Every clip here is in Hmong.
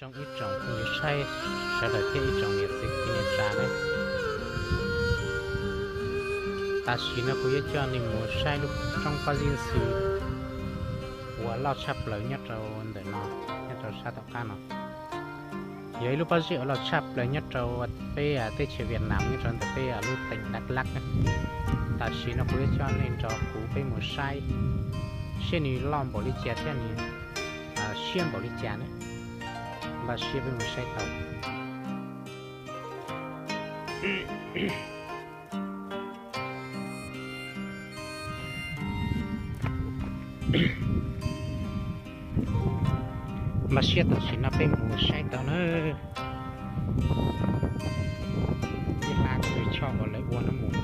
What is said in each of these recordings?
Zoo ib tsoom phooj ywg saib sawv daws thiab ib tsoom niam txiv kwv tij neej tsa nawb. Tam sim no kuv yuav coj nej mus saib lub roob pob zeb ntxhw uas loj tshaj plaws nyob rau ntawm no, nyob rau sab tom qab no. Yog ib lub pob zeb uas loj tshaj plaws nyob rau peb teb chaws Vietnam, nyob rau ntawm peb lub teem Dak Lak na. Tam sim no kuv yuav coj nej nrog kuv peb mus saib seb nws loj npaum li cas thiab nws siab npaum li cas na. Npaj siab peb mus saib tau. Npaj siab tam sim no peb mus saib tau na. Ib hla tus choj uas lawv ua no mus.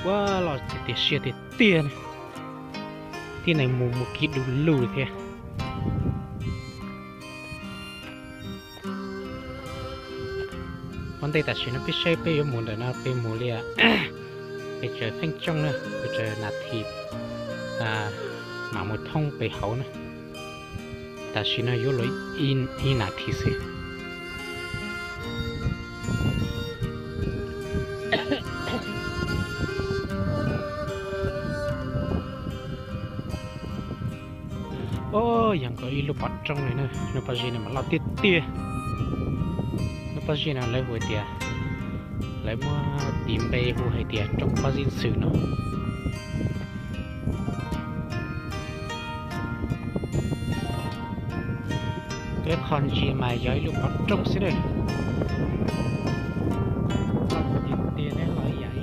Ua los tiag tiag, siab tiag tiag. Tib neeg mus mus kiv du lug thiab. Ua ntej tam sim no peb saib peb yuav mus ntawm no peb mus li pes tsawg feeb tsooj na, pes tsawg nas this mam mus thoob pem hauv na. Tam sim no yuav luag ib nas this xwb. Yog nkaus ib lub qhov rooj li na, lub pob zeb no mas loj tiag tiag. Lub pob zeb no lawv hu tias, lawv muab tis npe hu hais tias roob pob zeb ntxhw no. Tus qhov ntsia mas yog ib lub qhov rooj xwb na. Loj tiag tiag ne, loj ib yam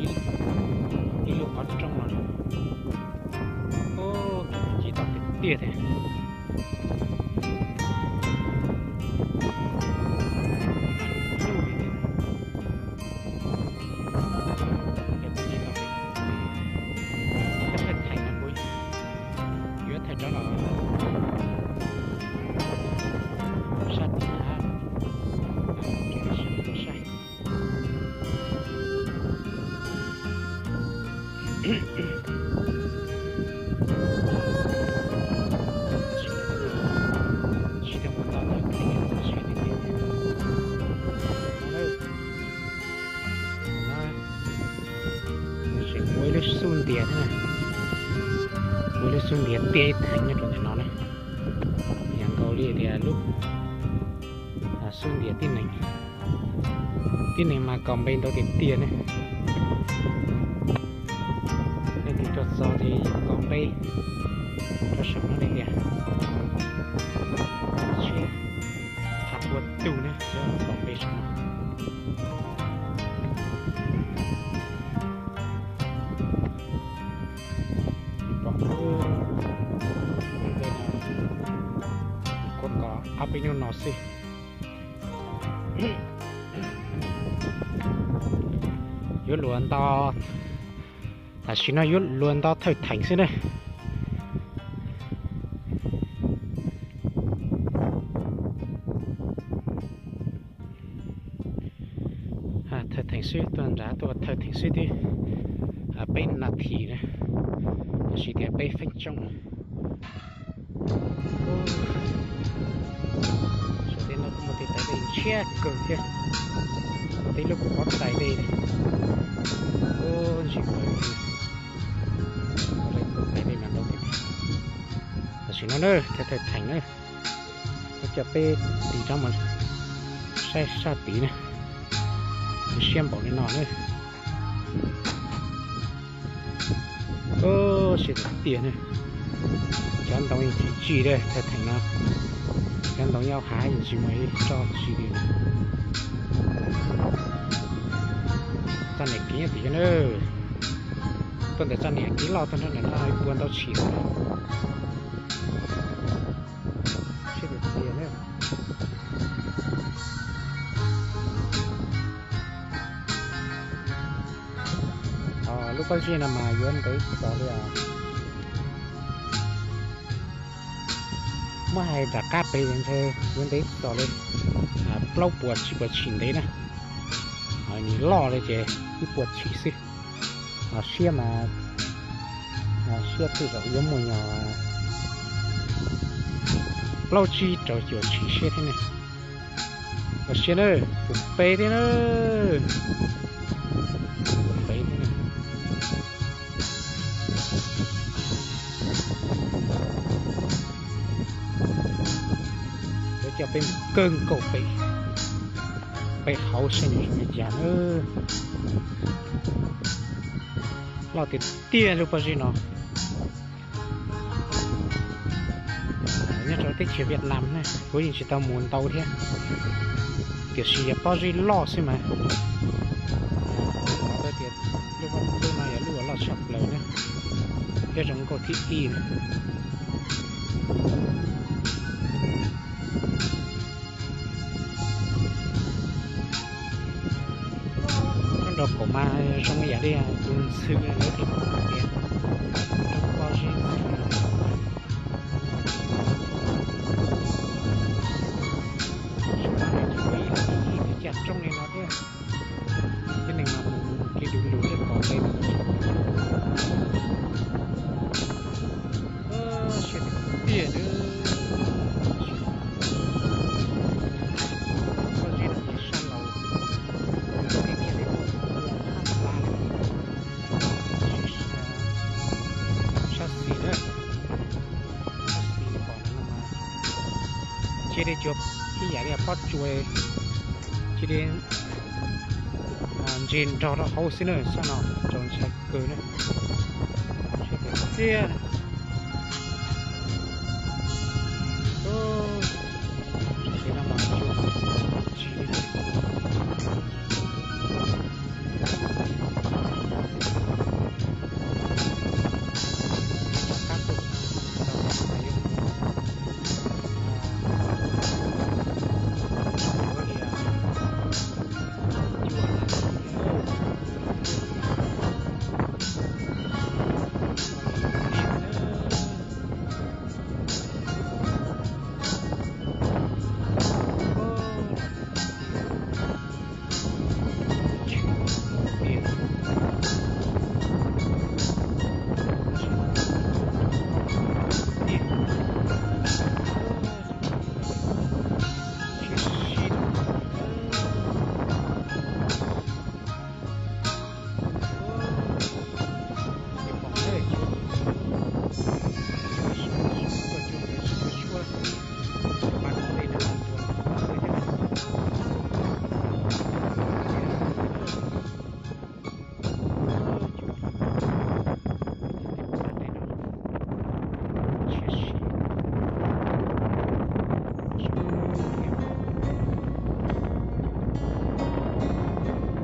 ib lub qhov rooj no. Ub, tsis tau tiag tiag thiab. Yuav thaiv no kuv yuav thaiv rov los sab tim hav, sab tim hav. Tsis tau mus tom tau, tsis tau mus tom tau. Tseem ua ib lub xub ntiag thiab na, ua ib lub xub ntiag tiaj ib theem nyob rau ntawm no na. Yam nkaus li tias lub xub ntiag tib neeg, tib neeg mas kaus npe ntau tiag tiag ne. Leej twg tuaj txog ces kaus npe rau saum no li tias, tsis txhais pua tug ne, kaus npe saum no. Pom lub npe no kuv kom ob peb hnub no xwb. Yuav luag nto, tam sim no yuav luag nto thawj theem xwb na. Thawj theem xwb, tuaj nrad tuaj thawj theem xwb twb peb nas this na, tab sis tias peb feeb tsooj. Saum tej no kuj muaj tej tais dej ntshiab kawg thiab, muaj tej lub kuj pov tais dej, ub, ntsim kawg. Tais dej mas ntau tiag tiag. Tam sim no na, thawj thawj theem na, kuv coj peb tis rov mus saib sab tid na, siab npaum li no na. Ub, siab tiag tiag na. Cov ntoo yeej tsis tsig li thawj theem no, cov ntoo nyob hav yeej tsis muaj ib tsob tsig li. Txoj niam kev nyob tim no na, tuaj ntawm txoj niam kev loj tuaj nrog ntawm no puas ntau tshim xwb. Siab tiag tiag na. Lub pob zeb no mas yuav ntev txog li os. Muab hais nram qab pem ntshe yuav ntev txog li plaub puas tsib puas tshim ntev na. Nws loj li ces ib puas tshim xwb. Siab mas, siab tej zaum yuav muaj nyuag plaub tsib rau cuaj tsib siab thiab ne. Ua siab na, pum peb thiab na, pum peb thiab na. Yuav coj peb mus kawg nkaus pem, pem hauv saib nws zoo li cas na. Loj tiag tiag lub pob zeb no. Nyob rau teb chaws Vietnam ne, kuv yeej tsis tau mus ntau thiab, tiam sis yog pob zeb loj xwb mas, tias lub pob zeb no yog lub uas loj tshaj plaws na, thiab zoo nkauj thib ib na. Nyob rau kaum mas zoo yam li tus ntxhw lawv tias, rau pob zeb ntxhw no. Caj roob li no thiab, tib neeg mas mus kev du lug thiab pom nqe. Siab tiag tiag. Pob zeb no ces sab laug, nws tej niag li muaj ua hab hla li, sab xis na, sab xis pom no mas cia li cuag ib yam li pob tsuas, cia li ntse nrog rau hauv xwb na, sab no txaus ntshai kawg na. Siab tiag tiag. Sab tim no mas tsis tsis li.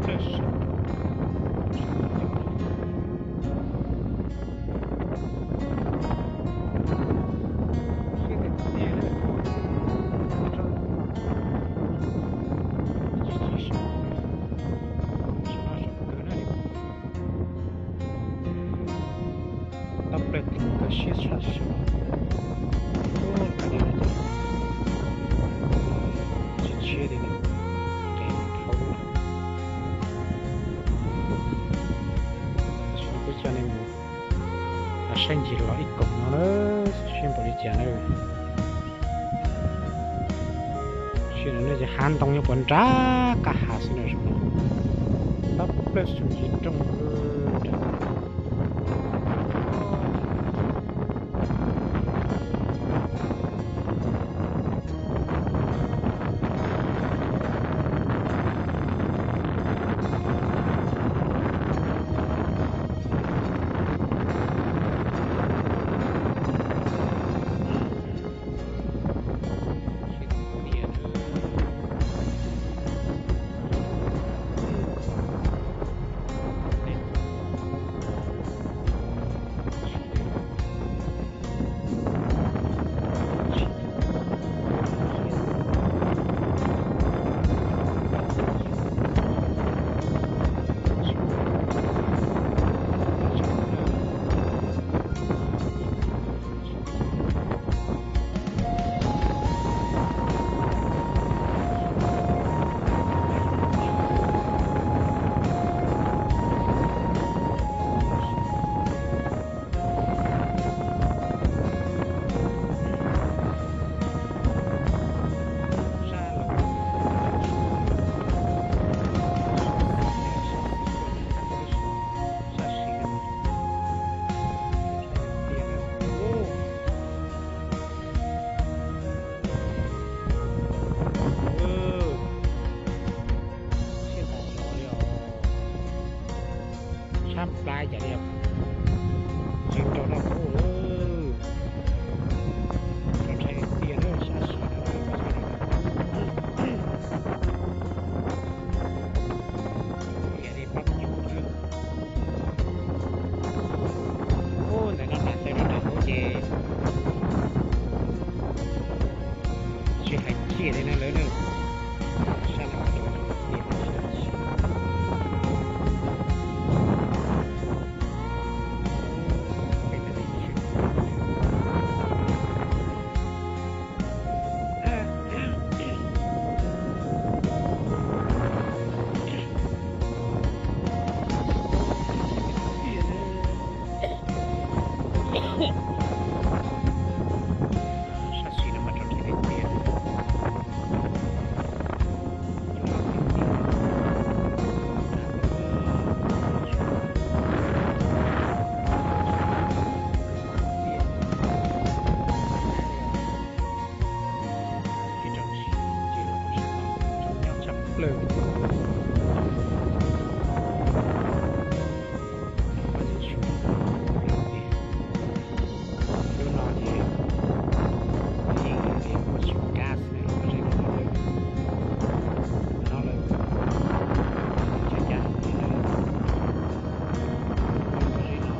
Rov qab tuaj xaus mas yuav mus, yuav li cuaj na. Tau plaws kawg siab sab sab. Ub, qhov no ces tshiab tshiab li no, nqes dhau lawm. Tam sim no kuv coj nej mus saib ncig los ib koog no na, saib npaum li cas na. Sim no ces hav ntoo nyob puag nram qab hav xwb na, zoo no. Tau plaws ntsis rooj nram Cas li, tseem rau rau qub lawm, rau ntshai tiag na, sab sim no. Ua ntawm no nram ntawd rau nram hauv ces tsis hais kiag li na lawm na. Sab no rau tiag. Sab sim no mas rau tiag tiag. Lub no ces yeej yog tias muaj tswv kab xwb na, lub pob zeb no lawm, no lawm, caj cas lub pob zeb no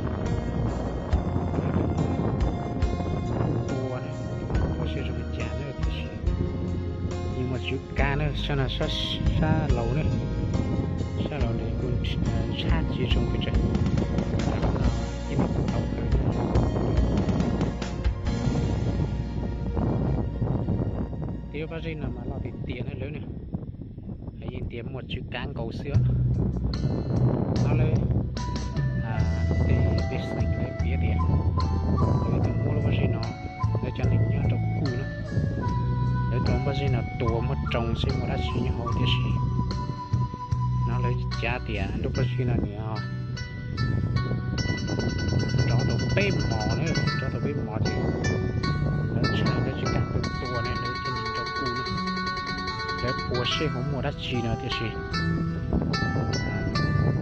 ua na, ua siab zoo li cas na, tiam sis yeej muaj tswv kab na, sab no sab laus na, sab laus nws kuj ntshab tsis zoo pes tsawg. Tej lub pob zeb no mas loj tiag tiag na lawm na, yeej tias muaj tswv kab nkaus xwb. No lawm, tej pej xeem lawv piav tias lawv twb muab lub pob zeb no, lawv cov neeg nyob rau kuj na, lawv rau pob zeb no tua muaj roo seb muaj dab tsi nyob hauv tiam sis no lawv cav tias lub pob zeb no nws nrov tau peb hmos na, nrov tau peb hmos ces lawv ntshai lawv tsis kam tuaj tua na, lawv cov neeg rau kuj na, lawv puas seb hauv muaj dab tsi no tiam sis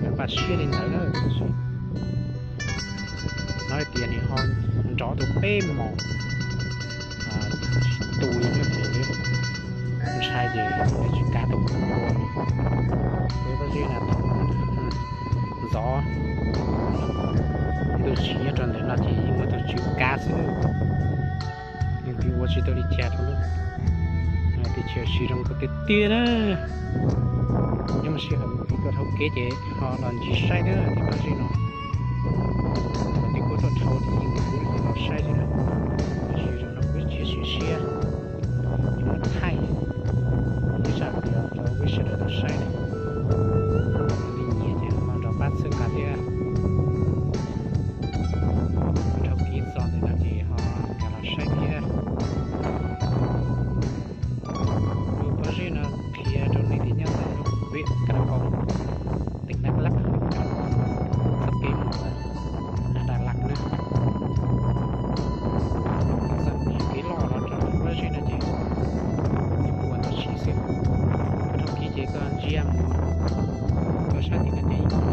lawv npaj siab li ntawd na. Tiam sis no hais tias nws ho nrov tau peb hmos tsis tu li na ces lawv ntshai ces lawv tsis kam tuaj tua. Lub pob zeb no thaum ntxov ntuj tsim nyob rau ntawm no ces yeej muaj tus tswv kab xwb, nws twb ua tsis tau li cas rau lub, tiam sis zoo nkauj tiag tiag na. Nyob mus sij hawm mus kuv tuaj dhau kev ces ho los ntsis saib thiab tias pob zeb no, thaum twg kuv tuaj dhau ces yeej kuv los saib xwb na. Tab sis zaum no kuv tsis siv siab, kuv muab thaij ib zaj video rau peb sawv daws tau saib na. Li nyiam ces ho nrog pab txhawb nqa thiab. Dhau kev txog ntawm no ces ho kam los saib thiab. Lub pob zeb no qhia rau nej tias nyob ntawm lub huyện Krông Bông, tỉnh Đắk Lắk, txoj kev mus Đà Lạt na. Txoj kev loj los rau lub pob zeb no ces ua ntau tsheb xwb. Koj dhau kev ces koj ntsia mus rau sab tim no ces yeej muaj